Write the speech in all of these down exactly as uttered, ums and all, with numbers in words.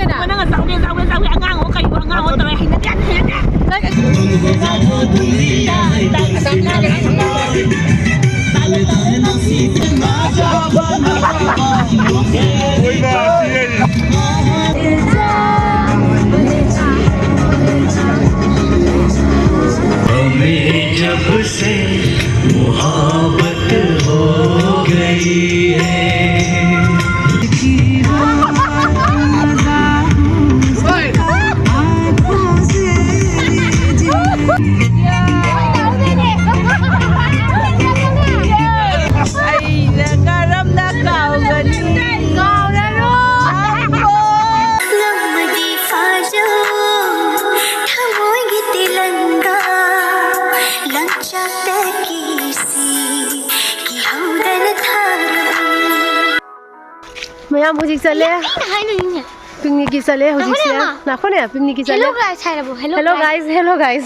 ꯅꯪꯅ ꯆꯥꯎꯒꯦ, ꯆꯥꯎꯒꯦ, ꯆꯥꯎꯒꯦ, ꯑꯉꯥꯡ ꯑꯣ ꯀꯩꯕꯨ ꯑꯉꯥꯡ ꯑꯣ ꯇꯧꯔꯦ, ꯍꯩꯅꯗꯦ, ꯍꯩꯅꯗꯦ꯫ हमें जब से मोहब्बत हो गई है। ꯑꯩꯅ ꯀꯔꯝꯅ ꯀꯥꯎꯒꯅꯤ? ꯀꯥꯎꯔꯔꯣꯏ꯫ ꯉꯝꯃꯗꯤ ꯐꯥꯖꯧ, ꯊꯃꯣꯏꯒꯤ ꯇꯤꯂꯪꯒꯥ, ꯂꯪꯆꯥꯛꯇ ꯀꯤꯁꯤ, ꯀꯤꯍꯧꯗꯅ ꯊꯥꯔꯕꯅꯤ꯫ ꯃꯌꯥꯝ ꯍꯧꯖꯤꯛ ꯆꯠꯂꯦ꯫ ꯑꯩꯅ ꯍꯥꯏꯅꯤꯡꯉꯦ꯫ ꯄꯤꯛꯅꯤꯛꯀꯤ ꯆꯠꯂꯦ ꯍꯧꯖꯤꯛꯁꯦ꯫ ꯉꯥꯏꯈꯣꯅꯦ, ꯑꯃ꯫ ꯅꯥꯈꯣꯅꯦ, ꯄꯤꯛꯅꯤꯛꯀꯤ ꯆꯠꯂꯦ꯫ Hello guys ꯍꯥꯏꯔꯕꯣ? Hello hello guys꯫ Guys, hello guys꯫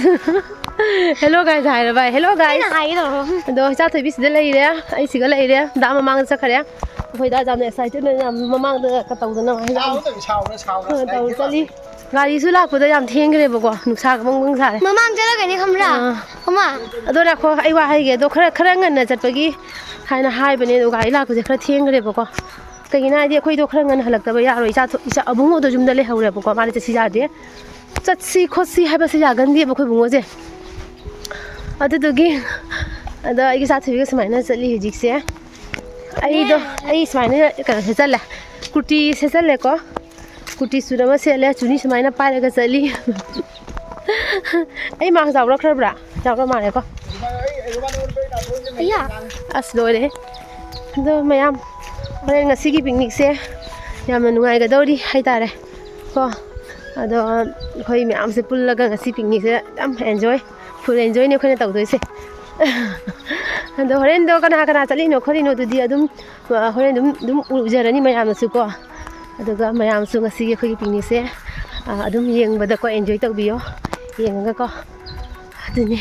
Hello guys ꯍꯥꯏꯔꯕ꯫ Hello guys꯫ ꯑꯩꯅ ꯍꯥꯏꯒꯦ ꯇꯧꯔꯕ꯫ ꯑꯗꯣ ꯏꯆꯥ ꯊꯣꯏꯕꯤ ꯁꯤꯗ ꯂꯩꯔꯦ, ꯑꯩ ꯁꯤꯒ ꯂꯩꯔꯦ꯫ ꯗꯥ ꯃꯃꯥꯡꯗ ꯆꯠꯈ꯭ꯔꯦ꯫ ꯑꯩꯈꯣꯏ ꯗꯥ ꯌꯥꯝꯅ excited ꯑꯣꯏꯅ ꯌꯥꯝ ꯃꯃꯥꯡꯗ ꯀ-, ꯇꯧꯗꯅ ꯍꯥꯏꯗꯤ ꯌꯥꯝ ꯁꯥꯎꯅ, ꯁꯥꯎꯅ, ꯁꯥꯎꯅ ꯇꯧꯔ ꯆꯠꯂꯤ꯫ ꯒꯥꯔꯤꯁꯨ ꯂꯥꯛꯄꯗ ꯌꯥꯝ ꯊꯦꯡꯈ꯭ꯔꯦꯕꯀꯣ, ꯅꯨꯡꯁꯥꯒ ꯕꯪ ꯕꯪ ꯁꯥꯔꯦ꯫ ꯃꯃꯥꯡ ꯆꯠꯂꯒꯅꯤ ꯈꯪꯕ꯭ꯔꯥ? ꯑꯥ꯫ ꯃꯃꯥ꯫ ꯑꯗꯣ ꯉꯥꯏꯈꯣ, ꯑꯩ ꯋꯥ ꯍꯥꯏꯒꯦ꯫ ꯑꯗꯣ ꯈꯔ, ꯈꯔ ꯉꯟꯅ ꯆꯠꯄꯒꯤ ꯍꯥꯏꯅ ꯍꯥꯏꯕꯅꯦ, ꯑꯗꯣ ꯒꯥꯔꯤ ꯂꯥꯛꯄꯁꯦ ꯈꯔ ꯊꯦꯡꯈ꯭ꯔꯦꯕꯀꯣ꯫ ꯀꯩꯒꯤꯅꯣ ꯍꯥꯏꯗꯤ ꯑꯩꯈꯣꯏꯗꯣ ꯈꯔ ꯉꯟꯅ ꯍꯜꯂꯛꯇꯕ ꯌꯥꯔꯣꯏ꯫ ꯏꯆꯥ ꯊꯣ-, ꯏꯆꯥ ꯑꯕꯨꯡꯉꯣꯗꯣ ꯌꯨꯝꯗ ꯂꯩꯍꯧꯔꯦꯕꯀꯣ, ꯃꯥꯗꯤ ꯆꯠꯁꯤ ꯌꯥꯗꯦ꯫ ꯆꯠꯁꯤ ꯈꯣꯠꯁꯤ ꯍꯥꯏꯕꯁꯦ ꯌꯥꯒꯟꯗꯦꯕ ꯑꯩꯈꯣꯏ ꯕꯨꯡꯉꯣꯁꯦ꯫ ꯑꯗꯨꯗꯨꯒꯤ ꯑꯗꯣ ꯑꯩꯒꯤ ꯏꯆꯥ ꯊꯣꯏꯕꯤꯒ ꯁꯨꯃꯥꯏꯅ ꯆꯠꯂꯤ ꯍꯧꯖꯤꯛꯁꯦ꯫ ꯑꯩꯗꯣ, ꯅꯦ꯫ ꯑꯩ ꯁꯨꯃꯥꯏꯅ ꯀꯩꯅꯣ ꯁꯦꯠꯆꯜꯂꯦ, ꯀꯨꯔꯇꯤ ꯁꯦꯠꯆꯜꯂꯦꯀꯣ꯫ ꯀꯨꯔꯇꯤ ꯁꯨꯠ ꯑꯃ ꯁꯦꯠꯂꯦ, ꯆꯨꯅꯤ ꯁꯨꯃꯥꯏꯅ ꯄꯥꯏꯔꯒ ꯆꯠꯂꯤ꯫ ꯑꯩ ꯃꯥꯛꯁ ꯌꯥꯎꯔꯛꯈ꯭ꯔꯕ꯭ꯔꯥ? ꯌꯥꯎꯔ ꯃꯥꯜꯂꯦꯀꯣ꯫ ꯑꯌꯥ꯫ ꯑꯁ, ꯂꯣꯏꯔꯦ꯫ ꯑꯗꯣ ꯃꯌꯥꯝ, ꯍꯣꯔꯦꯟ ꯉꯁꯤꯒꯤ ꯄꯤꯛꯅꯤꯛꯁꯦ ꯌꯥꯝꯅ ꯅꯨꯡꯉꯥꯏꯒꯗꯧꯔꯤ ꯍꯥꯏꯇꯥꯔꯦ ꯀꯣ꯫ ꯑꯗꯣ ꯑꯩꯈꯣꯏ ꯃꯌꯥꯝꯁꯦ ꯄꯨꯜꯂꯒ ꯉꯁꯤ ꯄꯤꯛꯅꯤꯛꯁꯦ ꯌꯥꯝ enjoy, full enjoyꯅꯦ ꯑꯩꯈꯣꯏꯅ ꯇꯧꯗꯣꯏꯁꯦ꯫ ꯑꯗꯣ ꯍꯣꯔꯦꯟꯗꯣ ꯀꯅꯥ ꯀꯅꯥ ꯆꯠꯂꯤꯅꯣ ꯈꯣꯠꯂꯤꯅꯣ ꯑꯗꯨꯗꯤ ꯑꯗꯨꯝ, ꯑ, ꯍꯣꯔꯦꯟ ꯑꯗꯨꯝ, ꯑꯗꯨꯝ ꯎꯖꯔꯅꯤ ꯃꯌꯥꯝꯅꯁꯨ ꯀꯣ꯫ ꯑꯗꯨꯒ ꯃꯌꯥꯝꯁꯨ ꯉꯁꯤꯒꯤ ꯑꯩꯈꯣꯏꯒꯤ ꯄꯤꯛꯅꯤꯛꯁꯦ, ꯑ, ꯑꯗꯨꯝ ꯌꯦꯡꯕꯗꯀꯣ, enjoy ꯇꯧꯕꯤꯌꯣ, ꯌꯦꯡꯉꯒꯀꯣ꯫ ꯑꯗꯨꯅꯤ꯫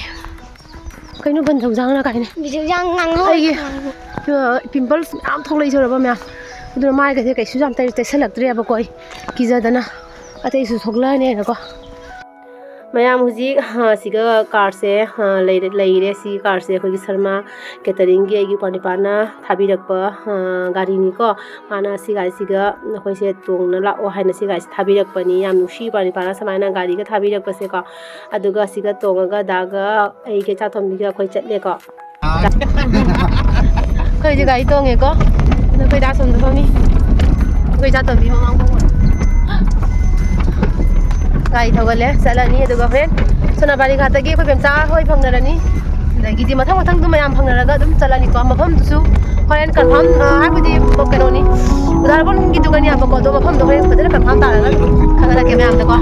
ꯀꯩꯅꯣ ꯕꯟ ꯊꯧꯖꯥꯡꯅ ꯀꯥꯏꯅ? ꯕꯤꯖꯨꯖꯥꯡ ꯉꯥꯡꯍꯧ꯫ ꯑꯩꯒꯤ, ꯑ, pimples ꯃꯌꯥꯝ ꯊꯣꯛꯂꯛꯏꯁꯦ ꯎꯔꯕ ꯃꯌꯥꯝ? ꯑꯗꯨꯅ ꯃꯥꯏꯒꯁꯦ ꯀꯩꯁꯨ ꯌꯥꯝ ꯇꯩ-, ꯇꯩꯁꯜꯂꯛꯇ꯭ꯔꯦꯕꯀꯣ ꯑꯩ, ꯀꯤꯖꯗꯅ꯫ ꯑꯇꯩꯁꯨ ꯊꯣꯛꯂꯛꯑꯅꯦꯅꯀꯣ꯫ ꯃꯌꯥꯝ ꯍꯧꯖꯤꯛ, ꯑ, ꯁꯤꯒ ꯀꯥꯔꯁꯦ, ꯑ, ꯂꯩꯔꯦ, ꯂꯩꯔꯦ꯫ ꯁꯤ ꯀꯥꯔꯁꯦ ꯑꯩꯈꯣꯏꯒꯤ ꯁꯔꯃ ꯀꯦꯇꯔꯤꯡꯒꯤ ꯑꯩꯒꯤ ꯏꯄ꯭ꯋꯥ ꯅꯤꯄꯥꯅ ꯊꯥꯕꯤꯔꯛꯄ, ꯑ, ꯒꯥꯔꯤꯅꯤꯀꯣ꯫ ꯃꯥꯅ ꯁꯤ ꯒꯥꯔꯤꯁꯤꯒ ꯅꯈꯣꯏꯁꯦ ꯇꯣꯡꯅ ꯂꯥꯛꯑꯣ ꯍꯥꯏꯅ ꯁꯤ ꯒꯥꯔꯤꯁꯦ ꯊꯥꯕꯤꯔꯛꯄꯅꯤ꯫ ꯌꯥꯝ ꯅꯨꯡꯁꯤ ꯏꯄ꯭ꯋꯥ ꯅꯤꯄꯥꯅ ꯁꯨꯃꯥꯏꯅ ꯒꯥꯔꯤꯒ ꯊꯥꯕꯤꯔꯛꯄꯁꯦꯀꯣ꯫ ꯑꯗꯨꯒ ꯁꯤꯒ ꯇꯣꯡꯉꯒ ꯗꯥꯒ ꯑꯩꯒ ꯏꯆꯥꯇꯣꯝꯕꯤꯒ ꯑꯩꯈꯣꯏ ꯆꯠꯂꯦꯀꯣ꯫ ꯑꯩꯈꯣꯏ ꯍꯧꯖꯤꯛ ꯒꯥꯔꯤ ꯇꯣꯡꯉꯦꯀꯣ꯫ ꯑꯗꯣ ꯑꯩꯈꯣꯏ ꯗꯥ ꯑꯁꯣꯝꯗ ꯐꯝꯃꯤ꯫ ꯑꯩꯈꯣꯏ ꯏꯆꯥꯇꯣꯝꯕꯤ ꯃꯃꯥꯡ ꯐꯝꯃꯤ꯫ ꯒꯥꯔꯤ ꯊꯧꯒꯠꯂꯦ, ꯆꯠꯂꯅꯤ꯫ ꯑꯗꯨꯒ ꯍꯣꯔꯦꯟ ꯁꯣꯅꯥꯕꯥꯂꯤ ꯘꯥꯠꯇꯒꯤ ꯑꯩꯈꯣꯏ ꯕꯦꯝꯆꯥ ꯍꯣꯏ ꯐꯪꯅꯔꯅꯤ꯫ ꯑꯗꯒꯤꯗꯤ ꯃꯊꯪ ꯃꯊꯪꯗꯣ ꯃꯌꯥꯝ ꯐꯪꯅꯔꯒ ꯑꯗꯨꯝ ꯆꯠꯂꯅꯤꯀꯣ꯫ ꯃꯐꯝꯗꯨꯁꯨ ꯍꯣꯔꯦꯟ ꯀꯟꯐꯥꯔꯝ, ꯑ, ꯍꯥꯏꯕꯗꯤ ꯀꯩꯅꯣꯅꯤ, ꯎꯗꯥꯔꯕꯣꯟꯒꯤꯗꯨꯒꯅꯤ ꯍꯥꯏꯕꯀꯣ꯫ ꯑꯗꯣ ꯃꯐꯝꯗꯣ ꯍꯣꯔꯦꯟ ꯐꯖꯅ ꯀꯟꯐꯥꯔꯝ ꯇꯥꯔꯒ ꯈꯪꯍꯜꯂꯛꯀꯦ ꯃꯌꯥꯝꯗꯀꯣ꯫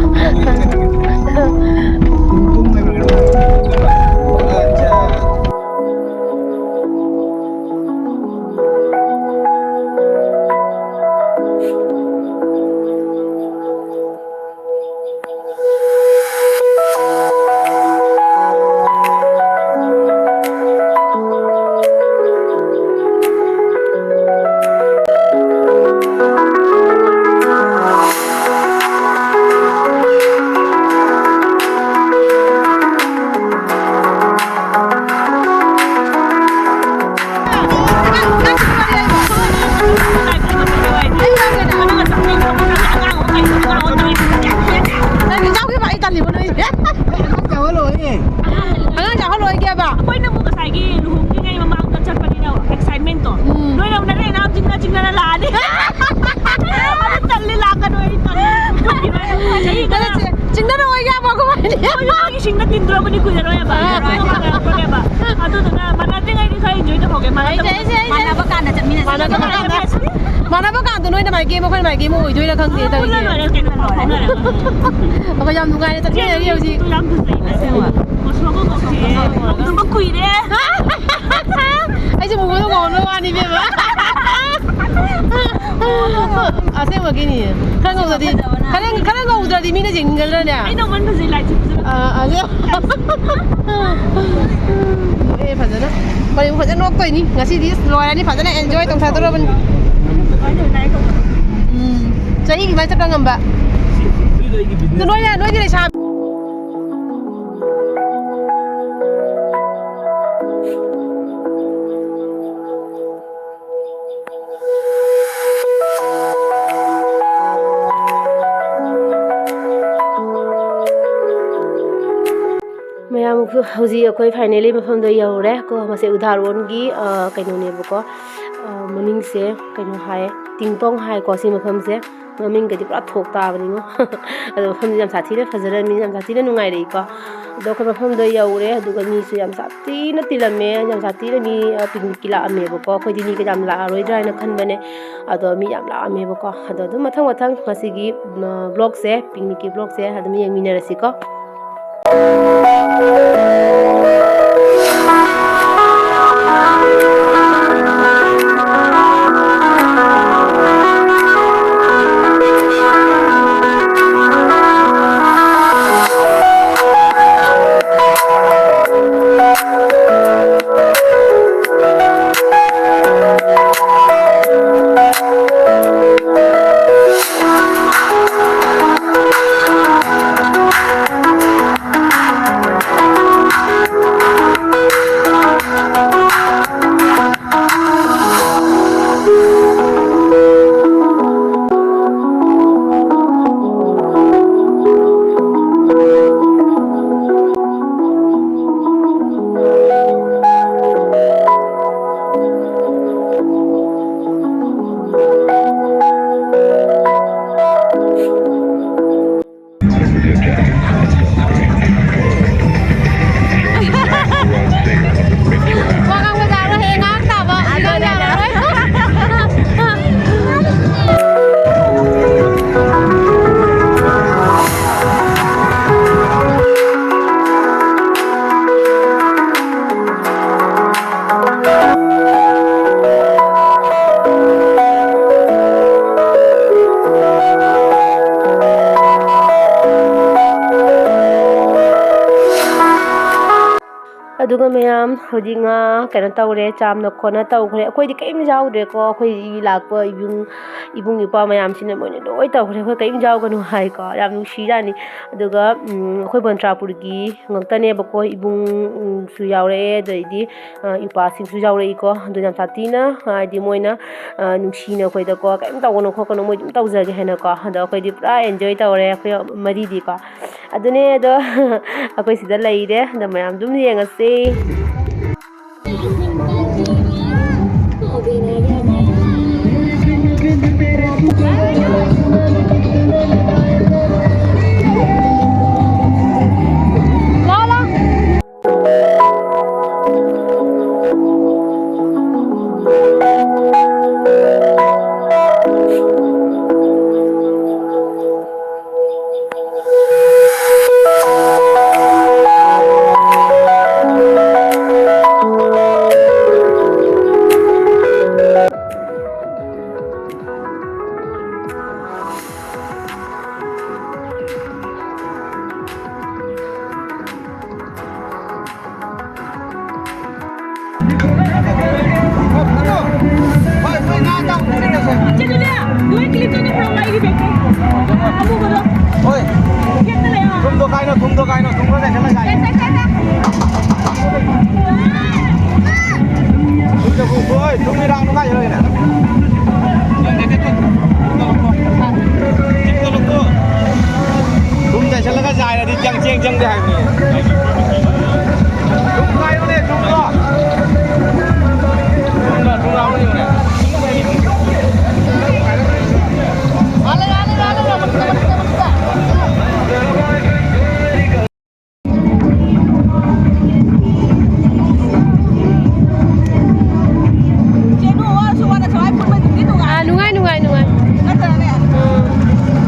ꯅꯪ ꯆꯥꯎꯈꯤꯕ ꯑꯩ ꯇꯜꯂꯤꯕ ꯅꯣꯏꯁꯦ꯫ ꯑꯉꯥꯡ ꯆꯥꯍꯜꯂꯣꯏꯒꯦꯕ꯫ ꯑꯩꯈꯣꯏꯅꯕꯨ ꯉꯁꯥꯏꯒꯤ ꯂꯨꯍꯣꯡꯗ꯭ꯔꯤꯉꯩ ꯃꯃꯥꯡꯗ ꯆꯠꯄꯅꯤꯅ excitement ꯇꯣ꯫ ꯎꯝ꯫ ꯅꯣꯏꯅ ꯑꯃꯨꯛ ꯅꯔꯦ ꯅꯍꯥꯟ ꯆꯤꯡꯅ ꯆꯤꯡꯅꯅ ꯂꯥꯛꯑꯅꯤ꯫ ꯑꯗꯨ ꯇꯜꯂꯤ, ꯂꯥꯛꯀꯅꯨ, ꯑꯩ ꯇꯜꯂꯤ꯫ ꯆꯍꯤ ꯈꯔ ꯆꯤꯡꯅꯔꯛꯑꯣꯏꯒꯦ ꯍꯥꯏꯕ ꯑꯩꯈꯣꯏ ꯋꯥꯅꯤ꯫ ꯑꯩꯈꯣꯏꯁꯨ ꯅꯣꯏꯒꯤ ꯁꯤꯡꯗ ꯇꯤꯟꯗ꯭ꯔꯕꯅꯤ ꯀꯨꯏꯔꯔꯣꯏꯕ꯫ ꯑꯥ꯫ ꯑꯗꯨꯒ ꯃꯥꯟꯅꯔꯛꯄꯅꯦꯕ꯫ ꯑꯗꯨꯗꯨꯅ ꯃꯥꯟꯅꯗ꯭ꯔꯤꯉꯩꯗꯤ ꯈꯔ enjoy ꯇꯧꯍꯧꯒꯦ꯫ ꯃꯥꯟꯅꯗꯕ-, ꯑꯩꯁꯦ, ꯑꯩꯁꯦ, ꯑꯩꯁꯦ꯫ ꯃꯥꯟꯅꯕ ꯀꯥꯟꯗ ꯆꯠꯃꯤꯟꯅꯁꯤ꯫ ꯃꯥꯟꯅꯕ ꯀꯥꯟꯗ꯫ ꯃꯥꯟꯅꯕ ꯀꯥꯟꯗ ꯅꯣꯏꯅ ꯃꯥꯏꯀꯩ ꯑꯃ, ꯑꯩꯈꯣꯏꯅ ꯃꯥꯏꯀꯩ ꯑꯃ ꯑꯣꯏꯗꯣꯏꯔꯥ ꯈꯪꯗꯦ ꯇꯧꯔꯤꯁꯦ꯫ ꯄꯨꯟꯅ ꯂꯣꯏꯔꯦ ꯀꯩꯅꯣ, ꯄꯥꯎ ꯐꯥꯎꯅꯔꯒ꯫ ꯑꯩꯈꯣꯏ ꯌꯥꯝ ꯅꯨꯡꯉꯥꯏꯅ ꯆꯠꯃꯤꯟꯅꯔꯤ ꯍꯧꯖꯤꯛ꯫ ꯌꯥꯝ ꯐꯖꯩꯅꯦ꯫ ꯀꯣꯁꯃꯣꯒ ꯀꯣꯁꯃꯣꯒ ꯀꯣꯁꯃꯣꯒ꯫ ꯎꯗꯕ ꯀꯨꯏꯔꯦ꯫ ꯑꯩꯁꯦ ꯃꯨꯕꯗꯣ ꯉꯧꯔꯝꯗꯧ ꯋꯥꯅꯤ ꯏꯕꯦꯝꯃ꯫ ꯑꯁꯦꯡꯕꯒꯤꯅꯤ꯫ ꯈꯔ ꯉꯧꯗ꯭ꯔꯗꯤ, ꯈꯔ, ꯈꯔ ꯉꯧꯗ꯭ꯔꯗꯤ ꯃꯤꯅ ꯌꯦꯡꯅꯤꯡꯒꯗ꯭ꯔꯅꯦ? ꯑꯩ ꯅꯧꯃꯟ ꯐꯖꯩ, ꯂꯥꯏꯠꯁꯦ ꯐꯖꯅ꯫ ꯑꯥ, ꯑꯗꯨ-, ꯑꯦ, ꯐꯖꯅ꯫ ꯃꯔꯤꯕꯨ ꯐꯖꯅ ꯅꯣꯛꯇꯣꯏꯅꯤ꯫ ꯉꯁꯤꯗꯤ ꯂꯣꯏꯔꯅꯤ, ꯐꯖꯅ enjoy ꯇꯧꯊꯗꯣꯔꯕꯅꯤ꯫ ꯎꯝ, ꯆꯍꯤꯒꯤ ꯃꯥꯏ ꯆꯠꯄ ꯉꯝꯕ꯫ ꯅꯣꯏꯅ, ꯅꯣꯏꯒꯤ ꯂꯩꯁꯥ- ꯃꯌꯥꯝ, ꯍꯧꯖꯤꯛ ꯑꯩꯈꯣꯏ finally ꯃꯐꯝꯗꯣ ꯌꯧꯔꯦ ꯀꯣ꯫ ꯃꯁꯤ ꯎꯗꯥꯔꯣꯟꯒꯤ, ꯑ, ꯀꯩꯅꯣꯅꯦꯕꯀꯣ, ꯑ, ꯃꯃꯤꯡꯁꯦ ꯀꯩꯅꯣ ꯍꯥꯏ, ꯇꯤꯡꯇꯣꯡ ꯍꯥꯏꯀꯣ ꯁꯤ ꯃꯐꯝꯁꯦ꯫ ꯃꯃꯤꯡꯒꯗꯤ ꯄꯨꯔꯥ ꯊꯣꯛ ꯇꯥꯕꯅꯤꯉꯣ꯫ ꯑꯗꯣ ꯃꯐꯝꯁꯦ ꯌꯥꯝ ꯁꯥꯊꯤꯅ ꯐꯖꯔꯝꯃꯤ, ꯌꯥꯝ ꯁꯥꯊꯤꯅ ꯅꯨꯡꯉꯥꯏꯔꯛꯏꯀꯣ꯫ ꯑꯗꯣ ꯑꯩꯈꯣꯏ ꯃꯐꯝꯗꯣ ꯌꯧꯔꯦ, ꯑꯗꯨꯒ ꯃꯤꯁꯨ ꯌꯥꯝ ꯁꯥꯊꯤꯅ ꯇꯤꯜꯂꯝꯃꯦ, ꯌꯥꯝ ꯁꯥꯊꯤꯅ ꯃꯤ, ꯑ, picnicꯀꯤ ꯂꯥꯛꯑꯝꯃꯦꯕꯀꯣ꯫ ꯑꯩꯈꯣꯏꯗꯤ ꯃꯤ ꯀꯌꯥꯝ ꯂꯥꯛꯑꯔꯣꯏꯗ꯭ꯔꯥ ꯍꯥꯏꯅ ꯈꯟꯕꯅꯦ, ꯑꯗꯣ ꯃꯤ ꯌꯥꯝ ꯂꯥꯛꯑꯝꯃꯦꯕꯀꯣ꯫ ꯑꯗꯣ ꯑꯗꯨꯝ ꯃꯊꯪ ꯃꯊꯪ ꯉꯁꯤꯒꯤ, ꯑ, vlogꯁꯦ, picnicꯀꯤ vlogꯁꯦ ꯑꯗꯨꯝ ꯌꯦꯡꯃꯤꯟꯅꯔꯁꯤꯀꯣ꯫ ꯑꯗꯨꯒ ꯃꯌꯥꯝ ꯍꯧꯖꯤꯛ ꯉꯥ ꯀꯩꯅꯣ ꯇꯧꯔꯦ, ꯆꯥꯝꯅ ꯈꯣꯠꯅ ꯇꯧꯈ꯭ꯔꯦ꯫ ꯑꯩꯈꯣꯏꯗꯤ ꯀꯔꯤꯝ ꯌꯥꯎꯗ꯭ꯔꯦꯀꯣ꯫ ꯑꯩꯈꯣꯏ ꯂꯥꯛꯄ ꯏꯕꯨꯡ, ꯏꯕꯨꯡ ꯏꯄ꯭ꯋꯥ ꯃꯌꯥꯝꯁꯤꯅ ꯃꯣꯏꯅ ꯂꯣꯏ ꯇꯧꯈ꯭ꯔꯦ꯫ ꯑꯩꯈꯣꯏ ꯀꯔꯤꯝ ꯌꯥꯎꯒꯅꯨ ꯍꯥꯏꯀꯣ꯫ ꯌꯥꯝ ꯅꯨꯡꯁꯤꯖꯥꯠꯅꯤ꯫ ꯑꯗꯨꯒ, ꯎꯝ, ꯑꯩꯈꯣꯏ ꯕꯣꯟꯇ꯭ꯔꯥꯄꯨꯔꯒꯤ ꯉꯥꯛꯇꯅꯦꯕꯀꯣ, ꯏꯕꯨꯡꯁꯨ ꯌꯥꯎꯔꯛꯑꯦ, ꯑꯗꯩꯗꯤ, ꯑ, ꯏꯄ꯭ꯋꯥꯁꯤꯡꯁꯨ ꯌꯥꯎꯔꯛꯏꯀꯣ꯫ ꯑꯗꯨ ꯌꯥꯝ ꯁꯥꯊꯤꯅ, ꯍꯥꯏꯗꯤ, ꯃꯣꯏꯅ, ꯑ, ꯅꯨꯡꯁꯤꯅ ꯑꯩꯈꯣꯏꯗꯀꯣ, "ꯀꯔꯤꯝ ꯇꯧꯒꯅꯨ ꯈꯣꯠꯀꯅꯨ, ꯃꯣꯏ ꯑꯗꯨꯝ ꯇꯧꯖꯒꯦ" ꯍꯥꯏꯅꯀꯣ꯫ ꯑꯗꯣ ꯑꯩꯈꯣꯏꯗꯤ ꯄꯨꯔꯥ ꯑꯦꯟꯖꯣꯏ ꯇꯧꯔꯦ, ꯑꯩꯈꯣꯏ ꯃꯔꯤꯗꯤꯀꯣ꯫ ꯑꯗꯨꯅꯦ꯫ ꯑꯗꯣ ꯑꯩꯈꯣꯏ ꯁꯤꯗ ꯂꯩꯔꯦ꯫ ꯑꯗꯣ ꯃꯌꯥꯝ ꯑꯗꯨꯝ ꯌꯦꯡꯉꯁꯤ꯫ ꯍꯣꯏ, ꯍꯣꯏ, ꯉꯥ ꯑꯇꯥꯎꯕꯗꯨꯅꯦ ꯇꯧꯁꯦ꯫ ꯆꯠꯂꯨꯅꯦ, ꯅꯣꯏ clip ꯇꯨꯅꯦ ꯄꯨꯔꯛꯑꯣ ꯑꯩꯒꯤ bag ꯇꯣ꯫ ꯑꯃꯨꯕꯗꯣ꯫ ꯍꯣꯏ꯫ ꯊꯦꯛꯇ ꯂꯩꯌꯣ꯫ ꯊꯨꯝꯗꯣ ꯀꯥꯏꯅꯣ, ꯊꯨꯝꯗꯣ ꯀꯥꯏꯅꯣ, ꯊꯨꯝꯗꯣ ꯂꯩꯁꯜꯂ ꯀꯥꯏꯅꯣ꯫ ꯆꯠ, ꯆꯠ, ꯆꯠ, ꯆꯠ꯫ ꯊꯨꯝꯗꯣ ꯄꯨ-, ꯍꯣꯏ, ꯊꯨꯝꯒꯤ ꯔꯥꯡꯗꯣ ꯀꯥꯏ ꯆꯠꯂꯒꯦꯅꯦ? ꯊꯨꯝ ꯆꯥꯏꯁꯜꯂꯒ ꯆꯥꯏꯔꯗꯤ ꯆꯪ, ꯆꯦꯡ ꯆꯪꯗꯦ ꯍꯥꯏꯕꯅꯤ꯫ ꯊꯨꯝ ꯀꯥꯏꯔꯣꯅꯦ, ꯊꯨꯝꯗꯣ꯫ ꯊꯨꯝꯗꯣ, ꯊꯨꯝ ꯌꯥꯎꯔ ꯌꯦꯡꯉꯨꯅꯦ꯫ ꯆꯦ, ꯅꯣꯏ ꯋꯥꯔꯁꯨ ꯋꯥꯅ ꯁꯨꯃꯥꯏ ꯄꯨꯟꯕꯗꯨꯗꯤ ꯅꯨꯡꯉꯥꯏ꯫ ꯑꯥ, ꯅꯨꯡꯉꯥꯏ, ꯅꯨꯡꯉꯥꯏ, ꯅꯨꯡꯉꯥꯏ꯫ ꯅꯠꯇ꯭ꯔꯅꯦ? ꯎꯝ꯫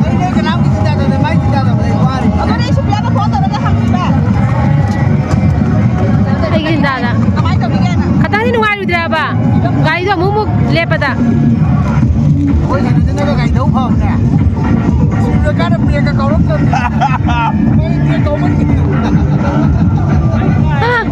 ꯑꯩ ꯅꯣꯏ ꯀꯅꯥꯝꯒꯤ ꯆꯤꯟꯖꯥꯛ ꯇꯧꯗꯦ, ꯃꯥꯏ ꯆꯤꯟꯖꯥꯛ ꯇꯧꯕꯗ ꯑꯩ ꯋꯥꯔꯤ꯫ ꯑꯗꯨꯅꯦ ꯑꯩ ꯁꯨꯄ꯭ꯔꯤꯌꯥꯗ ꯐꯣꯟ ꯇꯧꯔꯒ ꯍꯪꯉꯤꯕ꯫ ꯑꯩꯒꯤ ꯆꯤꯟꯖꯥꯗ꯫ ꯀꯃꯥꯏ ꯇꯧꯕꯤꯒꯦꯅ? ꯈꯇꯪꯗꯤ ꯅꯨꯡꯉꯥꯏꯔꯨꯗ꯭ꯔꯕ? ꯒꯥꯔꯤꯗꯣ ꯑꯃꯨꯛ ꯑꯃꯨꯛ ꯂꯦꯞꯄꯗ꯫ ꯑꯩꯈꯣꯏ ꯀꯩꯅꯣꯗꯨꯅꯒ ꯒꯥꯔꯤ ꯊꯧ ꯐꯕꯅꯦ꯫ ꯁ꯭ꯀꯨꯜꯗ ꯀꯥꯔ ꯕ꯭ꯔꯦꯛꯀ ꯀꯥꯎꯔꯛꯇꯕꯅꯦ꯫ ꯃꯥꯒꯤ ꯕ꯭ꯔꯦꯛ ꯀꯥꯎꯃꯟꯒꯤꯗꯅ꯫ ꯑꯥ꯫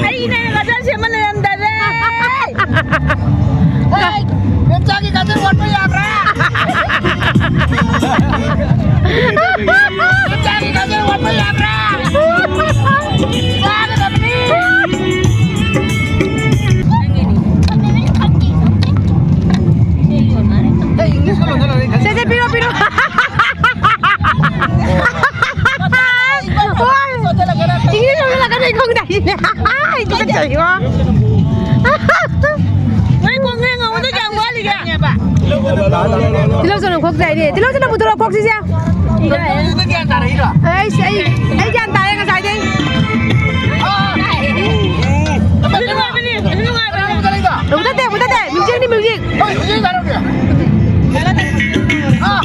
ꯑꯩꯅ ꯒꯖꯔ ꯁꯦꯝꯕ ꯂꯩꯔꯝꯗꯔꯦ꯫ ꯍꯦ! ꯌꯣꯡꯆꯥꯛꯀꯤ ꯒꯖꯔ ꯑꯣꯠꯄ ꯌꯥꯕ꯭ꯔꯥ? ꯌꯣꯡꯆꯥꯛꯀꯤ ꯒꯖꯔ ꯑꯣꯠꯄ ꯌꯥꯕ꯭ꯔꯥ? ꯆꯥꯒꯗꯕꯅꯤ꯫ ꯁꯦ, ꯁꯦ, ꯄꯤꯔꯣ, ꯄꯤꯔꯣ꯫ ꯍꯣꯏ꯫ ꯏꯪꯂꯤꯁ ꯂꯣꯜꯂꯒꯅ ꯑꯩ ꯈꯪꯗꯦ ꯍꯥꯏꯁꯤꯅꯦ꯫ ꯑꯩ ꯇꯨꯀꯠꯆꯩꯉꯣ꯫ ꯅꯣꯏ ꯀꯣꯡꯒ꯭ꯔꯦꯡ ꯉꯧꯕꯗꯣ ꯀꯌꯥꯝ ꯋꯥꯠꯂꯤꯒꯦ? ꯇꯤꯜꯍꯧ ꯆꯅꯝ ꯈꯣꯛꯇ꯭ꯔꯦ ꯍꯥꯏꯅꯦ꯫ ꯇꯤꯜꯍꯧ ꯆꯅꯝ ꯄꯨꯊꯣꯔꯛꯑꯣ, ꯈꯣꯛꯁꯤꯁꯦ꯫ ꯅꯪ ꯒ꯭ꯌꯥꯟ ꯇꯥꯔꯛꯏꯔꯣ? ꯑꯩꯁ, ꯑꯩ, ꯑꯩ ꯒ꯭ꯌꯥꯟ ꯇꯥꯔꯦ ꯉꯁꯥꯏꯗꯩ꯫ ꯑꯗꯨ ꯅꯨꯡꯉꯥꯏꯕꯅꯤ, ꯑꯗꯨ ꯅꯨꯡꯉꯥꯏꯕꯅꯤ꯫ ꯃꯨꯊꯠꯇꯦ, ꯃꯨꯊꯠꯇꯦ, ꯃ꯭ꯌꯨꯖꯤꯛꯅꯤ, ꯃ꯭ꯌꯨꯖꯤꯛ꯫ ꯍꯣꯏ, ꯍꯧꯖꯤꯛ ꯇꯥꯔꯛꯑꯒꯦ꯫ ꯑꯥ꯫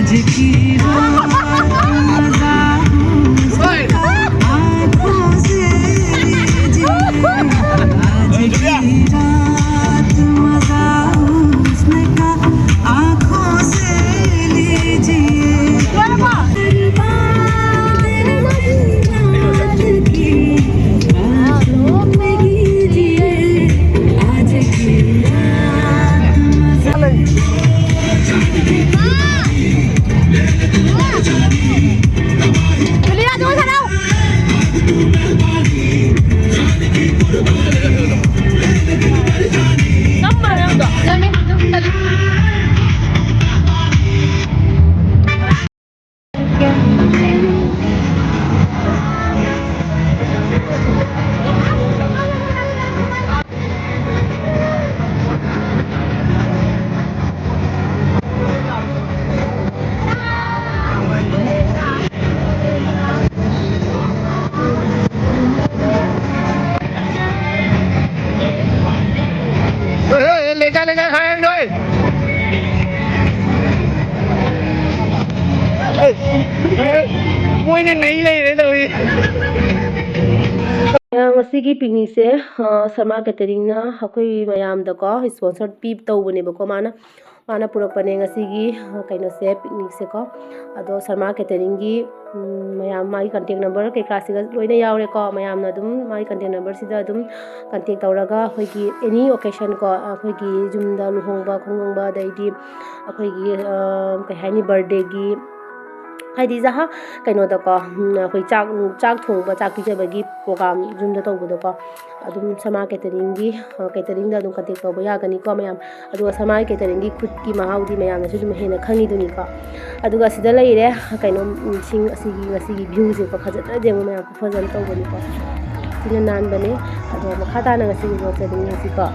आज की रात मजा ꯅꯩ ꯂꯩꯔꯦ ꯇꯧꯔꯤ꯫ ꯉꯁꯤꯒꯤ ꯄꯤꯛꯅꯤꯛꯁꯦ, ꯑ, ꯁꯔꯃꯥ ꯀꯦꯇꯔꯤꯡꯅ ꯑꯩꯈꯣꯏ ꯃꯌꯥꯝꯗꯀꯣ ꯁ꯭ꯄꯣꯟꯁꯔ ꯄꯤ ꯇꯧꯕꯅꯦꯕꯀꯣ꯫ ꯃꯥꯅ, ꯃꯥꯅ ꯄꯨꯔꯛꯄꯅꯦ ꯉꯁꯤꯒꯤ, ꯑ, ꯀꯩꯅꯣꯁꯦ, ꯄꯤꯛꯅꯤꯛꯁꯦꯀꯣ꯫ ꯑꯗꯣ ꯁꯔꯃꯥ ꯀꯦꯇꯔꯤꯡꯒꯤ, ꯎꯝ, ꯃꯌꯥꯝ ꯃꯥꯒꯤ ꯀꯟꯇꯦꯛ ꯅꯝꯕꯔ ꯀꯩꯀꯥꯁꯤꯒ ꯂꯣꯏꯅ ꯌꯥꯎꯔꯦꯀꯣ꯫ ꯃꯌꯥꯝꯅ ꯑꯗꯨꯝ ꯃꯥꯒꯤ ꯀꯟꯇꯦꯛ ꯅꯝꯕꯔꯁꯤꯗ ꯑꯗꯨꯝ ꯀꯟꯇꯦꯛ ꯇꯧꯔꯒ ꯑꯩꯈꯣꯏꯒꯤ ꯑꯦꯅꯤ ꯑꯣꯀꯦꯁꯟ ꯀꯣ, ꯑꯩꯈꯣꯏꯒꯤ ꯌꯨꯝꯗ ꯂꯨꯍꯣꯡꯕ ꯈꯣꯡꯗꯣꯡꯕ, ꯑꯗꯩꯗꯤ ꯑꯩꯈꯣꯏꯒꯤ, ꯑ, ꯀꯩ ꯍꯥꯏꯅꯤ, ꯕꯥꯔꯗꯦꯒꯤ, ꯍꯥꯏꯗꯤ ꯖꯍꯥ ꯀꯩꯅꯣꯗꯀꯣ, ꯎꯝ, ꯑꯩꯈꯣꯏ ꯆꯥꯛ, ꯆꯥꯛ ꯊꯣꯡꯕ, ꯆꯥꯛ ꯄꯤꯖꯕꯒꯤ ꯄ꯭ꯔꯣꯒꯥꯝ ꯌꯨꯝꯗ ꯇꯧꯕꯗꯣꯀꯣ, ꯑꯗꯨꯝ ꯁꯔꯃꯥ ꯀꯦꯇꯔꯤꯡꯒꯤ, ꯑ, ꯀꯦꯇꯔꯤꯡꯗ ꯑꯗꯨꯝ ꯀꯟꯇꯦꯛ ꯇꯧꯕ ꯌꯥꯒꯅꯤꯀꯣ ꯃꯌꯥꯝ꯫ ꯑꯗꯨꯒ ꯁꯔꯃꯥ ꯀꯦꯇꯔꯤꯡꯒꯤ ꯈꯨꯠꯀꯤ ꯃꯍꯥꯎꯗꯤ ꯃꯌꯥꯝꯅꯁꯨ ꯑꯗꯨꯝ ꯍꯦꯟꯅ ꯈꯪꯉꯤꯗꯨꯅꯤꯀꯣ꯫ ꯑꯗꯨꯒ ꯑꯁꯤꯗ ꯂꯩꯔꯦ ꯀꯩꯅꯣ, ꯎꯝ, ꯁꯤꯡ ꯑꯁꯤꯒꯤ ꯉꯁꯤꯒꯤ ꯚ꯭ꯌꯨꯁꯦꯀꯣ, ꯐꯖꯗ꯭ꯔꯥ ꯌꯦꯡꯉꯨ ꯃꯌꯥꯝ, ꯈꯨꯐꯖ ꯑꯃ ꯇꯧꯕꯅꯤꯀꯣ꯫ ꯊꯤꯅ ꯅꯥꯟꯕꯅꯦ꯫ ꯑꯗꯣ ꯃꯈꯥ ꯇꯥꯅ ꯉꯁꯤꯒꯤ ꯚ꯭ꯂꯣꯒꯁꯦ ꯑꯗꯨꯝ ꯌꯦꯡꯁꯤꯀꯣ꯫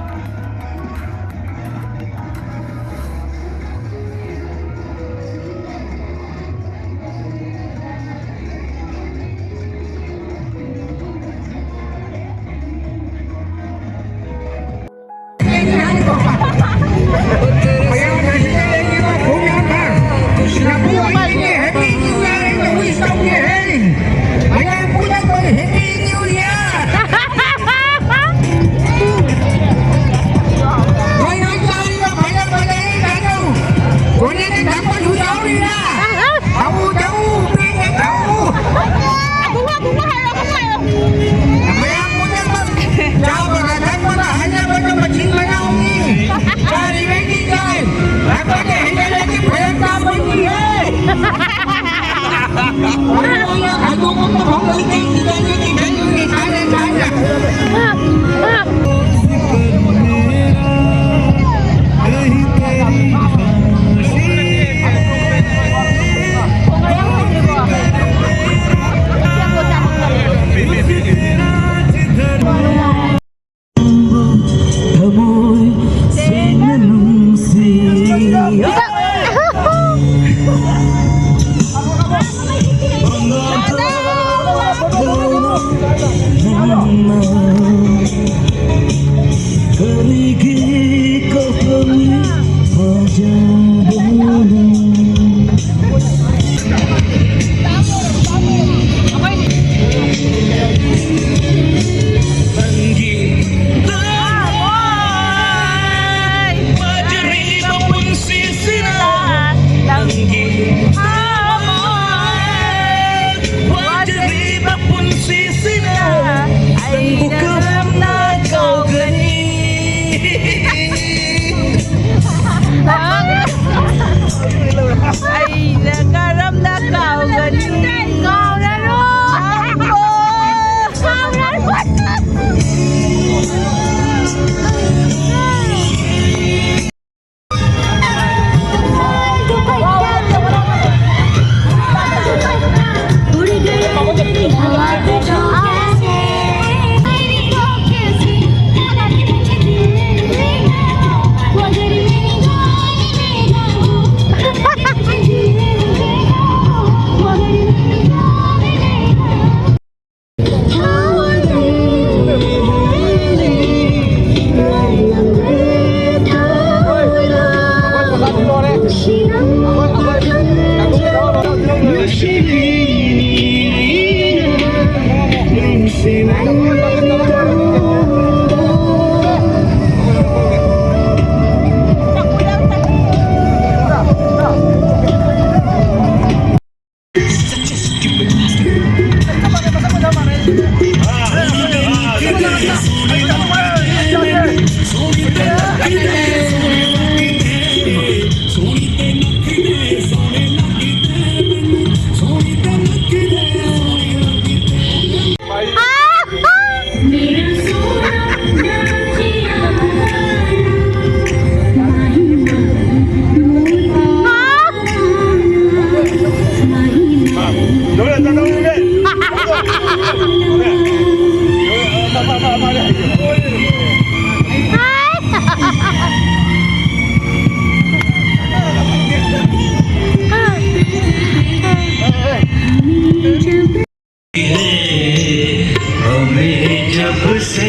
से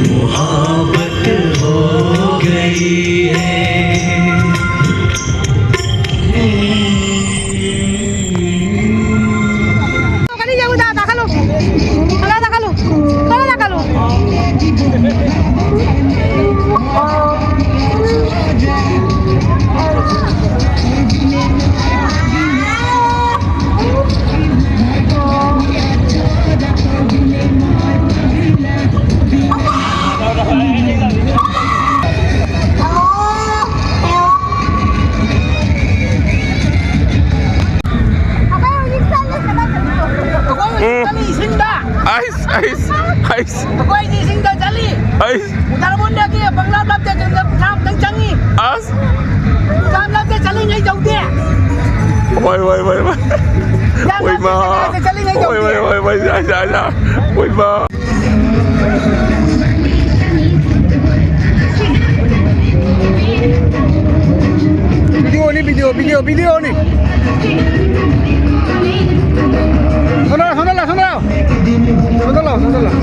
मोहब्बत हो गई है। ꯑꯩꯈꯣꯏ ꯍꯧꯖꯤꯛ ꯆꯠꯂꯤ, ꯀꯗꯥꯏ ꯆꯠꯂꯤꯅꯣ? ꯑꯩꯈꯣꯏ ꯍꯧꯖꯤꯛ ꯎꯝ꯫ ꯆꯠꯂꯤ ꯏꯁꯤꯡꯗ꯫ ꯑꯩꯁ, ꯑꯩꯁ, ꯑꯩꯁ꯫ ꯑꯩꯈꯣꯏ ꯍꯧꯖꯤꯛ ꯏꯁꯤꯡꯗ ꯆꯠꯂꯤ꯫ ꯑꯩꯁ꯫ ꯎꯗꯥꯔꯕꯣꯟꯗꯒꯤ ꯄꯪꯂꯥꯞ ꯂꯥꯞꯇꯦ, ꯀꯤꯂꯣꯃꯤꯇꯔ ꯀꯨꯟꯊ꯭ꯔꯥ ꯃꯨꯛꯇꯪ ꯆꯪꯉꯤ꯫ ꯑꯁ꯫ ꯌꯥꯝ ꯂꯥꯞꯇꯦ, ꯆꯠꯂꯤꯉꯩ ꯌꯧꯗꯦ꯫ ꯋꯥꯏ, ꯋꯥꯏ, ꯋꯥꯏ, ꯋꯥꯏ꯫ ꯌꯥꯝ ꯂꯥꯞꯇꯦ, ꯋꯥꯏꯃ꯫ ꯆꯠꯂꯤꯉꯩ ꯋꯥꯏ, ꯌꯧꯗꯦ꯫ ꯋꯥꯏ, ꯋꯥꯏ, ꯋꯥꯏ, ꯌꯥ, ꯌꯥ, ꯌꯥ꯫ ꯋꯥꯏꯃ꯫ ꯚꯤꯗꯤꯑꯣꯅꯤ, ꯚꯤꯗꯤꯑꯣ, ꯚꯤꯗꯤꯑꯣ, ꯚꯤꯗꯤꯑꯣꯅꯤ꯫ ꯁꯣꯝꯗ ꯂꯥꯎ, ꯁꯣꯝꯗ ꯂꯥꯎ, ꯁꯣꯝꯗ ꯂꯥꯎ꯫ ꯁꯣꯝꯗ ꯂꯥꯎ, ꯁꯣꯝꯗ ꯂꯥꯎ꯫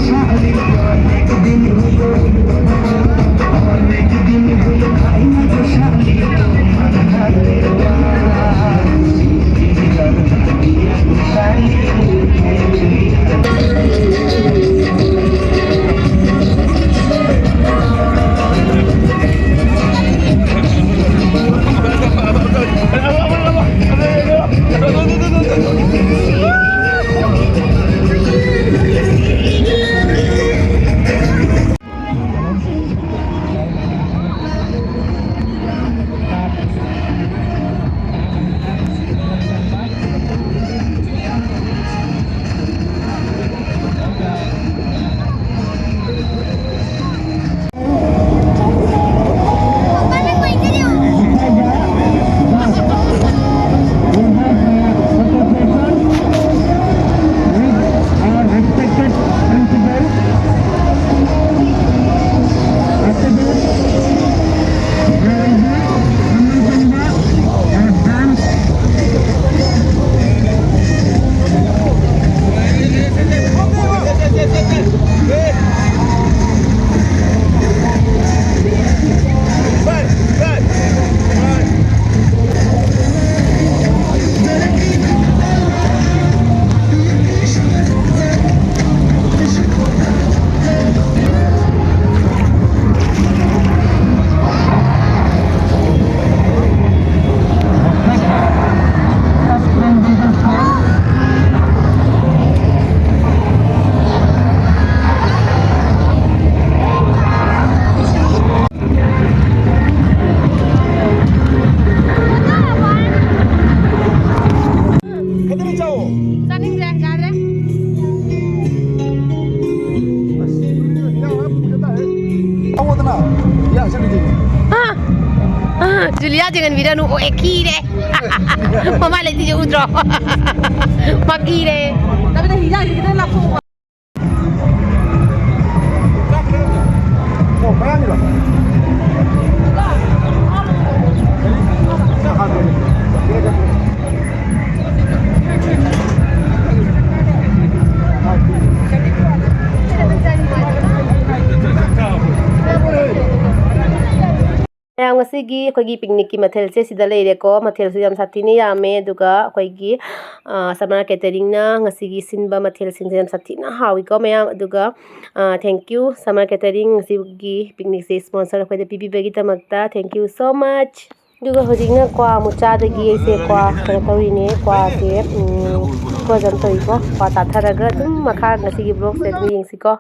ꯍꯥ? ꯑ, ꯖꯨꯂꯤꯌꯥ ꯌꯦꯡꯍꯟꯕꯤꯔꯅꯨ꯫ ꯑꯣ, ꯑꯦ, ꯈꯤꯔꯦ꯫ ꯃꯃꯥꯏ ꯂꯩꯇꯤꯁꯦ ꯎꯗ꯭ꯔꯣ? ꯃꯥ ꯈꯤꯔꯦ꯫ ꯇꯥꯕꯤꯗ ꯍꯤꯟꯖꯥꯡꯁꯦ ꯈꯤꯇꯪ ꯂꯥꯞꯊꯣꯛꯑꯣ꯫ ꯃꯌꯥꯝ, ꯉꯁꯤꯒꯤ ꯑꯩꯈꯣꯏꯒꯤ ꯄꯤꯛꯅꯤꯛꯀꯤ ꯃꯊꯦꯜꯁꯦ ꯁꯤꯗ ꯂꯩꯔꯦꯀꯣ꯫ ꯃꯊꯦꯜꯁꯨ ꯌꯥꯝ ꯁꯥꯊꯤꯅ ꯌꯥꯝꯃꯦ꯫ ꯑꯗꯨꯒ ꯑꯩꯈꯣꯏꯒꯤ, ꯑ, ꯁꯃꯔ ꯀꯦꯇꯔꯤꯡꯅ ꯉꯁꯤꯒꯤ ꯁꯤꯟꯕ ꯃꯊꯦꯜꯁꯤꯡꯁꯦ ꯌꯥꯝ ꯁꯥꯊꯤꯅ ꯍꯥꯎꯏꯀꯣ, ꯃꯌꯥꯝ꯫ ꯑꯗꯨꯒ, ꯑ, thank you ꯁꯃꯔ ꯀꯦꯇꯔꯤꯡ ꯉꯁꯤꯒꯤ ꯄꯤꯛꯅꯤꯛꯁꯦ sponsor ꯑꯩꯈꯣꯏꯗ ꯄꯤꯕꯤꯕꯒꯤꯗꯃꯛꯇ꯫ Thank you so much꯫ ꯑꯗꯨꯒ ꯍꯧꯖꯤꯛꯅ ꯀ꯭ꯋꯥ ꯑꯃꯨꯛ ꯆꯥꯗꯒꯤ ꯑꯩꯁꯦ ꯀ꯭ꯋꯥ ꯀꯩꯅꯣ ꯇꯧꯔꯤꯅꯦ꯫ ꯀ꯭ꯋꯥꯁꯦ, ꯎꯝ, ꯐ꯭ꯔꯣꯖꯟ ꯇꯧꯔꯤꯀꯣ꯫ ꯀ꯭ꯋꯥ ꯆꯥꯊꯔꯒ ꯑꯗꯨꯝ ꯃꯈꯥ ꯉꯁꯤꯒꯤ ꯕ꯭ꯂꯣꯛꯁꯦ ꯑꯗꯨꯝ ꯌꯦꯡꯁꯤꯀꯣ꯫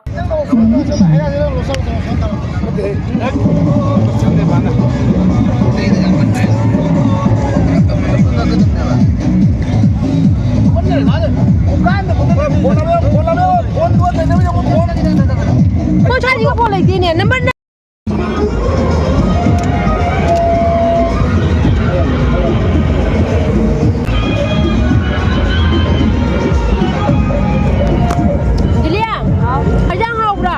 ꯃꯣꯏ ꯁ꯭ꯋꯥꯏꯁꯤꯒ ꯐꯣꯟ ꯂꯩꯇꯦꯅꯦ꯫ ꯅꯝꯕꯔ ꯖꯨꯂꯤꯌꯥ, ꯍꯥꯎ꯫ ꯍꯤꯟꯖꯥꯡ ꯍꯥꯎꯕ꯭ꯔꯥ?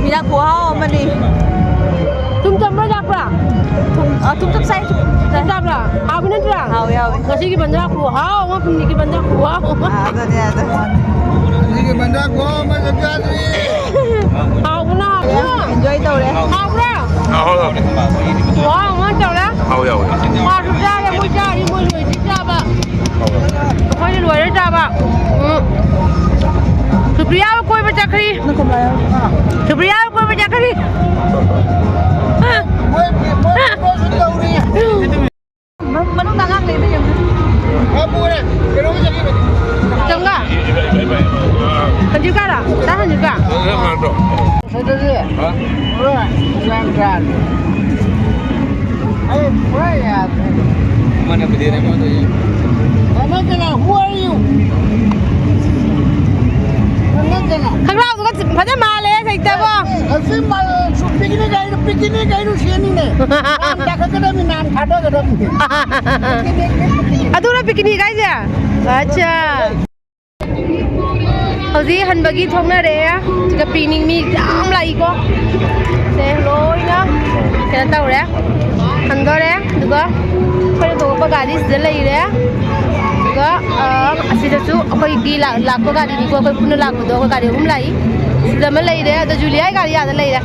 ꯍꯤꯟꯖꯥꯡ ꯈꯨꯍꯥꯎ ꯑꯃꯅꯤ꯫ ꯊꯨꯝ ꯊꯝꯕ꯭ꯔꯥ, ꯌꯥꯛꯄ꯭ꯔꯥ? ꯊꯨꯝ, ꯑ, ꯊꯨꯝ ꯊꯨꯝ ꯆꯥꯏ, ꯊꯨꯝ ꯆꯥꯏ꯫ ꯊꯨꯝ ꯆꯥꯕ꯭ꯔꯥ? ꯍꯥꯎꯕ ꯅꯠꯇ꯭ꯔꯥ? ꯍꯥꯎꯋꯦ, ꯍꯥꯎꯋꯦ꯫ ꯉꯁꯤꯒꯤ ꯕꯟꯗ꯭ꯔꯥ ꯈꯨꯍꯥꯎ ꯑꯃ, ꯄꯤꯛꯅꯤꯛꯀꯤ ꯕꯟꯗ꯭ꯔꯥ ꯈꯨꯍꯥꯎ ꯑꯃ꯫ ꯑ, ꯑꯗꯨꯅꯦ, ꯑꯗꯨ꯫ ꯉꯁꯤꯒꯤ ꯕꯟꯗ꯭ꯔꯥ ꯈꯨꯍꯥꯎ ꯑꯃ ꯆꯥꯛ ꯆꯥꯗ꯭ꯔꯤ꯫ ꯍꯥꯎꯕꯅ ꯍꯥꯎꯕꯅ꯫ Enjoy ꯇꯧꯔꯦ꯫ ꯍꯥꯎꯕ꯭ꯔꯥ? ꯍꯥꯎ, ꯍꯥꯎ꯫ ꯋꯥꯎ, ꯃꯣꯏ ꯇꯧꯔꯦ꯫ ꯍꯥꯎ, ꯌꯥꯎꯋꯦ꯫ ꯃꯥꯁꯨ ꯆꯥꯔꯦ, ꯃꯣꯏ ꯆꯥꯔꯤ, ꯃꯣꯏ ꯂꯣꯏꯗ꯭ꯔꯤ ꯆꯥꯕ꯫ ꯑꯩꯈꯣꯏꯗꯤ ꯂꯣꯏꯔꯦ ꯆꯥꯕ꯫ ꯎꯝ꯫ ꯁꯨꯄ꯭ꯔꯤꯌꯥ ꯀꯣꯏꯕ ꯆꯠꯈ꯭ꯔꯤ꯫ ꯁꯨꯄ꯭ꯔꯤꯌꯥ ꯀꯣꯏꯕ ꯆꯠꯈ꯭ꯔꯤ꯫ ꯃꯣꯏ, ꯃꯣꯏ ꯐꯣꯇꯣꯁꯨ ꯇꯧꯔꯤ꯫ ꯃꯅꯨꯡꯗ ꯑꯉꯥꯡ ꯂꯩꯕ ꯌꯦꯡꯉꯨ꯫ ꯆꯪꯒ? ꯍꯟꯖꯤꯛꯀꯥꯔ? ꯆꯥ ꯍꯟꯖꯤꯛꯀꯥ? ꯁꯤꯗꯗꯤ ꯄꯨꯔꯥ ꯁꯦꯔꯥꯟ ꯇꯨꯔꯥꯟ꯫ ꯑꯩ ꯄꯨꯔꯥ ꯌꯥꯗ꯭ꯔꯦ꯫ ꯑꯃꯗꯨꯅ, "Who are you?" ꯑꯃꯗꯨꯅ, ꯈꯪꯒ꯭ꯔꯥꯎꯗꯨꯒ ꯐꯖ ꯃꯥꯜꯂꯦ ꯁꯩꯇꯕꯣ꯫ ꯑꯁꯤ ꯃꯥꯜꯂꯦ꯫ ꯄꯤꯛꯅꯤꯛ ꯍꯥꯏꯔꯣ, ꯄꯤꯛꯅꯤꯛ ꯍꯥꯏꯔꯣ ꯁꯤꯅꯤꯅꯦ꯫ ꯅꯥꯝ ꯇꯥꯈꯠꯀꯗꯕꯅꯤ, ꯅꯥꯝ ꯊꯥꯗꯒꯗꯕꯅꯤ꯫ ꯄꯤꯛꯅꯤꯛꯅꯤ, ꯄꯤꯛꯅꯤꯛ꯫ ꯑꯗꯨꯔ ꯄꯤꯛꯅꯤꯛ ꯍꯥꯏꯁꯦ? ꯑꯠꯆꯥ꯫ ꯍꯧꯖꯤꯛ ꯍꯟꯕꯒꯤ ꯊꯣꯛꯅꯔꯦ꯫ ꯁꯤꯗ ꯄꯤꯛꯅꯤꯛ ꯃꯤ ꯌꯥꯝ ꯂꯥꯛꯏꯀꯣ꯫ ꯁꯦ ꯂꯣꯏꯅ ꯀꯩꯅꯣ ꯇꯧꯔꯦ, ꯍꯟꯗꯣꯔꯦ꯫ ꯑꯗꯨꯒ ꯑꯩꯈꯣꯏꯅ ꯇꯣꯡꯉꯛꯄ ꯒꯥꯔꯤ ꯁꯤꯗ ꯂꯩꯔꯦ꯫ ꯑꯗꯨꯒ, ꯑ, ꯑꯁꯤꯗꯁꯨ ꯑꯩꯈꯣꯏꯒꯤ ꯂꯥꯛ-, ꯂꯥꯛꯄ ꯒꯥꯔꯤꯅꯤꯀꯣ, ꯑꯩꯈꯣꯏ ꯄꯨꯟꯅ ꯂꯥꯛꯄꯗꯣ ꯑꯩꯈꯣꯏ ꯒꯥꯔꯤ ꯑꯍꯨꯝ ꯂꯥꯛꯏ꯫ ꯁꯤꯗ ꯑꯃ ꯂꯩꯔꯦ, ꯑꯗꯣ ꯖꯨꯂꯤꯌꯥꯒꯤ ꯒꯥꯔꯤ ꯑꯥꯗ ꯂꯩꯔꯦ꯫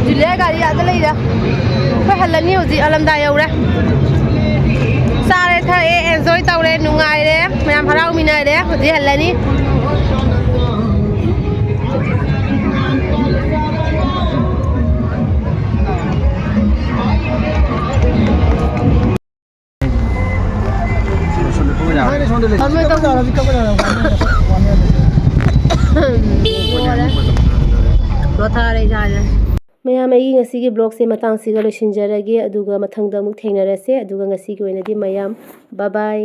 ꯖꯨꯂꯤꯌꯥꯒꯤ ꯒꯥꯔꯤ ꯑꯥꯗ ꯂꯩꯔꯦ꯫ ꯑꯩꯈꯣꯏ ꯍꯜꯂꯅꯤ ꯍꯧꯖꯤꯛ, ꯑꯂꯝꯗꯥ ꯌꯧꯔꯦ꯫ ꯆꯥꯔꯦ, ꯊꯛꯑꯦ, ꯑꯦꯟꯖꯣꯏ ꯇꯧꯔꯦ, ꯅꯨꯡꯉꯥꯏꯔꯦ, ꯃꯌꯥꯝ ꯍꯔꯥꯎꯃꯤꯟꯅꯔꯦ꯫ ꯍꯧꯖꯤꯛ ꯍꯜꯂꯅꯤ꯫ ꯂꯣꯊꯥꯔꯦ ꯏꯁꯥꯁꯦ꯫ ꯃꯌꯥꯝ, ꯑꯩꯒꯤ ꯉꯁꯤꯒꯤ ꯕ꯭ꯂꯣꯒꯁꯦ ꯃꯇꯥꯡꯁꯤꯒ ꯂꯣꯏꯁꯤꯟꯖꯔꯒꯦ, ꯑꯗꯨꯒ ꯃꯊꯪꯗ ꯑꯃꯨꯛ ꯊꯦꯡꯅꯔꯁꯦ꯫ ꯑꯗꯨꯒ ꯉꯁꯤꯒꯤ ꯑꯣꯏꯅꯗꯤ ꯃꯌꯥꯝ ꯕꯥꯏ ꯕꯥꯏ꯫